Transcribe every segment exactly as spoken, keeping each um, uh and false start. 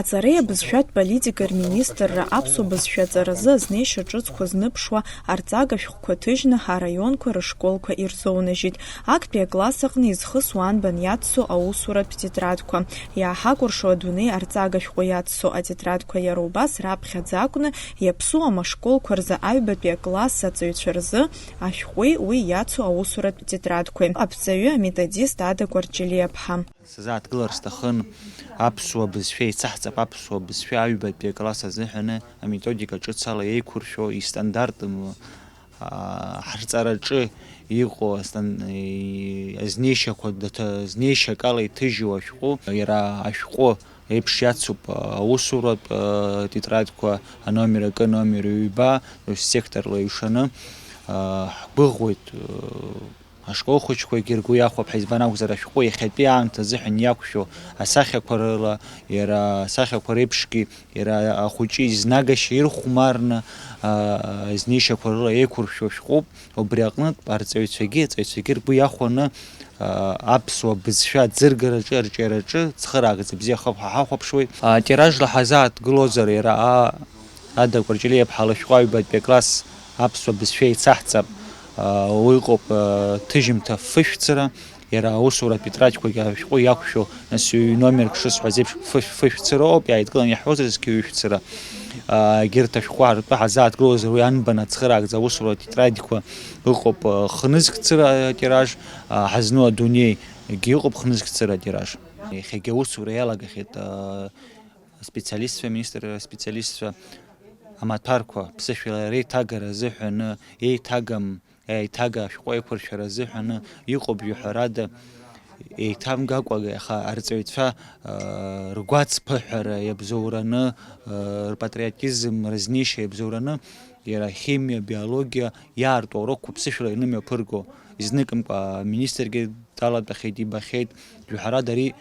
Аҵареи абызшәатә политикеи рминистрра аԥсуа бызшәа аҵаразы азнеишьа ҿыцқәа зныԥшуа арҵага шәҟәқәа ҭыжьны араионқәа рышколқәа ирзоунажьит. Актәи акласс аҟны изхысуа анбан иацу аусуратә тетрадқәа. Иааҳакәыршоу адунеи арҵага шәҟәы иацу атетрадқәа иара убас раԥхьаӡа акәны иаԥсуам ашколқәа рзы аҩбатәи акласс аҵаҩцәа рзы ашәҟәи уи иацу аусуратә тетрадқәеи. Аԥҵаҩы аметодист Ада Кәарҷелиаԥҳа. Сазааҭгылар сҭахын аԥсуа бызшәа, еицаҳҵап аԥсуа бызшәа аҩбатәи акласс азыҳәаны аметодика ҿыц ала еиқәыршәо, истандарт, м, аа, ҳарҵараҿы иҟоу астан-, и-, азнеишьақәа даҭа-, знеишьак ала иҭыжьу ашәҟәы, иара ашәҟәы еиԥш иацуп аусуратә, а, тетрадқәа, аномер акы, аномер ҩба, то есть секторла иҩшаны, а, ҳгәыӷуеит, а, Ашкол хәыҷқәагьы ргәы иахәап ҳәа избан акәзар, ашәҟәы иахьатәи аамҭа азыҳәан иақәшәо асахьақәа рыла, иара асахьақәа реиԥшгьы, иара ахәыҷы изнагашьа ирхәмарны, аа, изнеишьақәа рыла еиқәыршәо шәҟәуп. Убри аҟнытә, арҵаҩцәагьы, аҵаҩцәагьы ргәы иахәаны, аа, аԥсуа бызшәа аӡыргараҿы, арҿиараҿы цхыраагӡа бзиахап ҳәа ҳахәаԥшуеит. Атиражла ҳазааҭгылозар, иара, аа, Ада Кәарҷелиаԥҳа лышәҟәы аҩбатәи акласс аԥсуа бызшәа еицаҳҵап, уа иҟоуп ҭыжьымҭа фышәцыра, иара аусуратә тетрадқәагьы ашәҟәы иақәшәо, нас ҩ-номерк шысҳәаз еиԥш, фышә, фышәцыроуп, иааидкыланы иаҳҳәозар зқьи ҩышәцыра. Егьырҭ ашәҟәқәа ртәы ҳазааҭгылозар, уи анбан ацхыраагӡа аусуратә тетрадқәа ыҟоуп, хнызқьцыра атираж, ҳазну адунеигьы ыҟоуп хнызқьцыра атираж. Иахьагьы аусура иалагахьеит. Аспециалистцәа, аминистрра аспециалистцәа амаҭәарқәа ԥсышәала реиҭагара азыҳәаны, еиҭагам, еиҭага ашәҟәы еиқәыршәара азыҳәаны иҟоуп, жәаҳәарада, еиҭамгакәа, аха арҵаҩцәа, аа, ргәацԥыҳәара иабзоураны, аа, рпатриотизм, рызнеишьа иабзоураны, иара ахимиа, абиологиа иаарту аурокқәа ԥсышәала ианымҩаԥырго, изныкымкәа аминистргьы далатәахьеит, ибахьеит, жәаҳәарада ари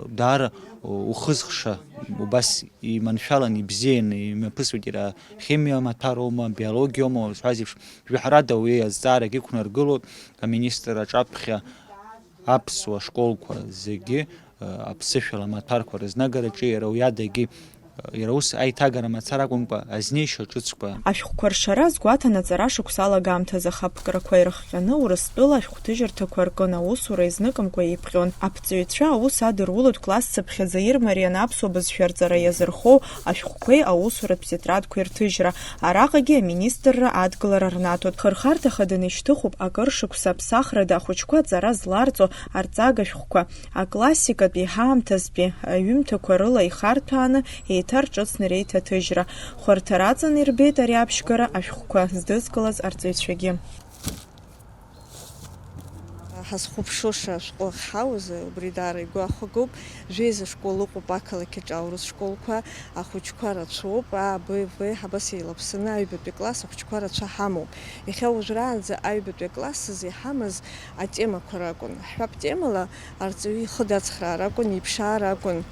даара ухызхша, убас иманшәалан, ибзианы имҩаԥысуеит иара, химиа амаҭәароума, биологиоума, узҳәаз еиԥш, жәаҳәарада уи азҵаарагьы ықәнаргылоит аминистр аҿаԥхьа аԥсуа школқәа зегьы, аԥсышәала амаҭәарқәа рызнагараҿы иара уи адагьы Иара ус аиҭагара мацара акәымкәа, азнеишьа ҿыцқәа. Ашәҟәқәа ршьара азгәаҭан аҵара шықәса алагамҭазы ахаԥкрақәа ирыхҟьаны Урыстәыла ашәҟәҭыжьырҭақәа ркын аусура изныкымкәа еиԥҟьон. Аԥҵаҩцәа аус адырулоит классцыԥхьаӡа ирмарианы аԥсуа бызшәа рҵара иазырхоу ашәҟәқәеи аусуратә тетрадқәеи рҭыжьра. Араҟагьы аминистрра адгылара рнаҭоит. Хырхарҭа хаданы ишьҭыхуп акыр шықәса аԥсахрада ахәыҷқәа аҵара зларҵо арҵага шәҟәқәа. Аклассикатәи ҳаамҭазтәи аҩымҭақәа рыла ихарҭәааны еиҭарҿыцны реиҭаҭыжьра. Хәарҭараҵан ирбеит ари аԥшьгара ашәҟәқәа здызкылаз арҵаҩцәагьы. Ҳазхәаԥшуаша ашәҟәы ахьҳауз, убри даара игәы ахәагоуп. Жәеиза школ ыҟоуп ақалақь аҿы аурыс школқәа, ахәыҷқәа рацәоуп, А, Б, В, ҳабас еилаԥсаны аҩбатәи класс ахәыҷқәа рацәа ҳамоуп. Иахьа уажәраанӡа аҩбатәи акласс азы иҳамаз атемақәа ракәын. Ҳҳәап, темала арҵаҩы ихы дацхраар акәын, иԥшаар акәын.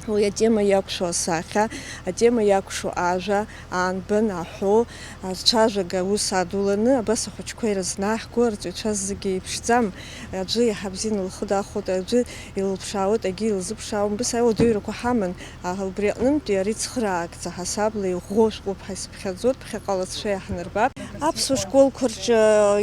Уи атема иакәшо асахьа, атема иакәшо ажәа, аанбан, аҳәо, ацәажәага аус адуланы, абас ахәыҷқәа ирызнаҳго, арҵаҩцәа зегьы еиԥшӡам. Аӡәы иаҳа бзианы лхы дахоит, аӡәы илыԥшаауеит, акгьы илзыԥшаауам. Убас ауадаҩрақәа ҳаман. Аха убри аҟнынтәи ари цхыраагӡа ҳасабла иӷәӷәоу шәҟәуп ҳәа исыԥхьаӡоит, ԥхьаҟала ацәа иаҳнарбап. Аԥсуа школқәа рҿы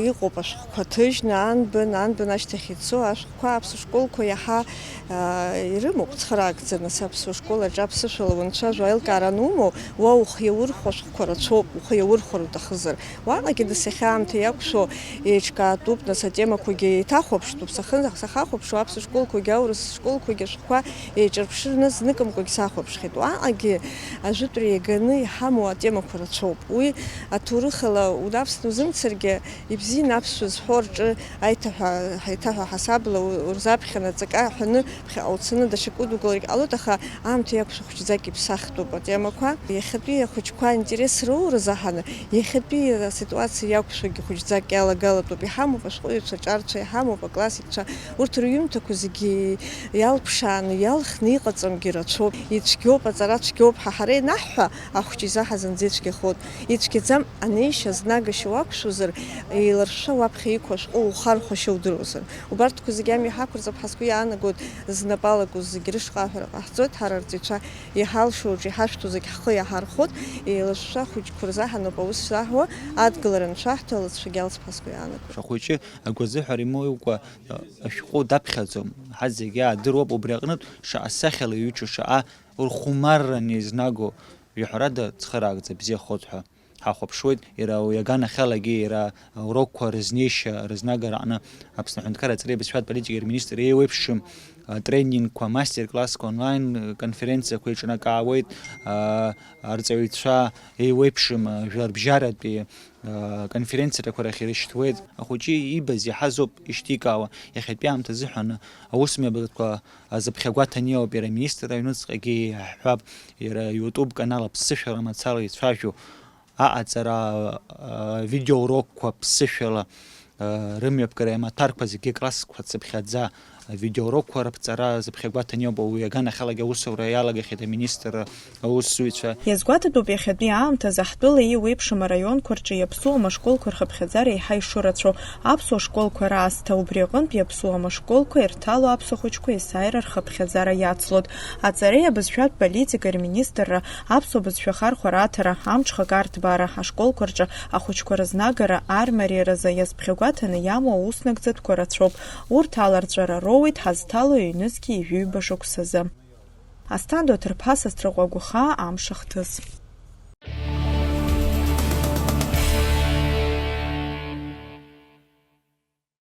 иҟоуп ашәҟәқәа ҭыжьны, анбан, анбан ашьҭахь ицо ашәҟәқәа. Аԥсуа школқәа иаҳа, аа, ирымоуп цхыраагӡа, нас, аԥсуа школ аҿы аԥсышәала уанцәажәо аилкаара анумоу, уа ухы иаурхәо ашәҟәқәа рацәоуп, ухы иаурхәар уҭахызар. Уаҟагьы, нас, иахьа аамҭа иақәшәо еиҿкаатәуп, нас, атемақәагьы еиҭахәаԥштәуп. Сахы-, сахахәаԥшуа аԥсуа школқәагьы, аурыс школқәагьы ашәҟәқәа еиҿырԥшыраны зныкымкәагь сахәаԥшхьеит. Уаҟагьы ажәытәра иаганы иҳамоу атемақәа рацәоуп. Уи аҭоурыхала унавсны узымцаргьы, ибзианы аԥсшәа зҳәо рҿы аиҭаҳәа, ҳаиҭаҳәа ҳасабла у-, урзаԥхьаны аҵакы аҳәаны ԥхьаҟа уцаны даҽакы удукыларгь ҟалоит, аха аамҭа иақәшәо хәыҷӡак иԥсахтәуп атемақәа. Иахьатәи ахәыҷқәа аинтерес роура заҳаны, иахьатәи аситуациа иақәшәогьы хәыҷӡак иалагалатәуп. Иҳамоуп ашәҟәыҩҩцәа ҿарцәа, иҳамоуп аклассикцәа. Урҭ рҩымҭақәа зегьы иалԥшааны, иалхны иҟаҵамгьы рацәоуп. Ицәгьоуп, аҵара цәгьоуп ҳәа ҳара ианаҳҳәа, ахәыҷы изаҳа зынӡа ицәгьахоит. Ицәгьаӡам анеишьа зны Нагашьа уакәшозар, еиларшәшәа уаԥхьа иқәу ашәҟәы ухархәашьа удыруазар. Убарҭқәа зегьы амҩа ҳақәырҵап ҳәа сгәы иаанагоит, знапы алакәыз зегьы рышҟа аҳәара ҟаҳҵоит, ҳара арҵаҩцәа иҳалшо, иҳашәҭо зегь ҳхы иаҳархәоит, еиларшәшәа ахәыҷқәа рзаҳаноуп аус шаҳуа, адгылара анцәаҳҭа, алыҵшәагьы алҵп ҳәа сгәы иаанагоит. Ахәыҷы агәазыҳәара имоукәа, ашәҟәы даԥхьаӡом, ҳа зегьы аадыруап, убри аҟнытә шаҟа сахьала иҩычо, шаҟа рхәмарран еизнаго, жәаҳәарада, цхыраагӡа бзиахоит ҳәа ҳахәаԥшуеит, иара уи аганахьалагьы иара урокқәа рызнеишьа, рызнагара аҟны Аԥсны аҳәынҭқарра аҵареи абызшәатә политикеи рминистр еиуеиԥшым, а, тренингқәа, мастер-классқәа, онлайн, а, конференциақәа еиҿнакаауеит, а, арҵаҩцәа еиуеиԥшым, а, жәларбжьаратәи, а, конференциақәа рахь ирышьҭуеит. Ахәыҷы иибаз иаҳазоуп ишьҭикаауа. Иахьатәи аамҭазыҳәан аусмҩаԥгатәқәа азыԥхьагәаҭаны иоуп иара аминистр аҩныҵҟагьы иаҳҳәап, иара иутуб канал аԥсышәала мацара ицәажәо аҟаҵара, а, видеоурокқәа ԥсышәала, а, рымҩаԥгара, амаҭәарқәа зегьы классқәа цыԥхьаӡа авидеоурокқәа рыԥҵара зыԥхьагәаҭаны иоуп, уи аганахьалагьы аусура иалагахьеит аминистр аусзуҩцәа. Иазгәаҭатәуп иахьатәи аамҭазы ҳтәыла еиуеиԥшым араионқәа рҿы иаԥсуам ашколқәа рхыԥхьаӡара еиҳа ишырацәоу. Аԥсуа школқәа раасҭа убри аҟынтә иаԥсуам ашколқәа ирҭало аԥсуа хәыҷқәа есааира рхыԥхьаӡара иацлоит. Аҵареи абызшәатә политикеи рминистрра, аԥсуа бызшәа ахархәара аҭара, амҽхак арҭбаара, ашколқәа рҿы ахәыҷқәа рызнагара, армариаразы иазԥхьагәаҭаны иамоу аус нагӡатәқәа рацәоуп. Урҭ аларҵәара роуеит ҳазҭало ҩнызқьи ҩба шықәсазы. Асҭанда Ҭырԥа, Сасрыҟәа Гәхаа, Амш ахҭыс.